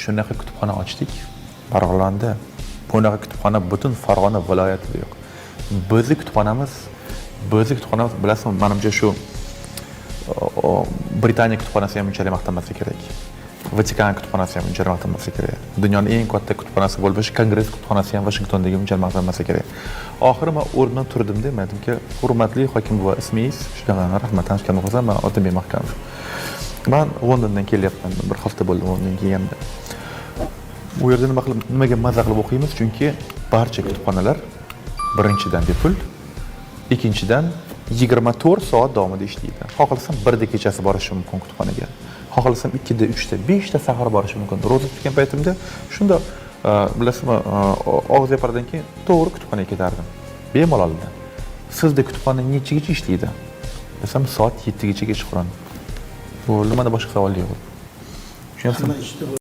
Shunaqa kutubxona ochdik Marg'ilonda. Bunaqa kutubxona butun Farg'ona viloyatida yo'q. Bizni kutubxonamiz, bilasizmi, manimcha, shu Britaniya kutubxonasi ham unchalik maqtanmasa kerak, Vatikan kutubxonasi ham unchalik maqtanmasa kerak, dunyoni eng katta kutubxonasi bo'lib shu Kongress kutubxonasi ham Vashingtondagi unchalik maqtanmasa kerak. Oxiri man o'rnimdan turdimda, man aytdimki: "Hurmatli hokim buva, ismingiz shunaqa, rahmat, tanishganimga xursandman, man Otabek Mahkamov, man Londondan kelyapman, bir hafta bo'ldi Londonga kelganimda. U yerda nima qilib, nimaga maza qilib o'qiymiz? Chunki barcha kutubxonalar, birinchidan, bepul, ikkinchidan, 24 soat davomida ishlaydi. Xohlasam, 1da kechasi borishim mumkin kutubxonaga, xohlasam, 2da, 3da, 5ta sahar borishim mumkin. Ro'za tutgan paytimda shunda, bilasizmi, og'iz yapardan keyin to'g'ri kutubxonaga ketardim bemalol. Sizda kutubxona nechagacha ishlaydi desam, soat 7gacha kechqurun. Bo'ldi, manda boshqa savol yo'q, tushunyapsizmi?" Hamma ishda.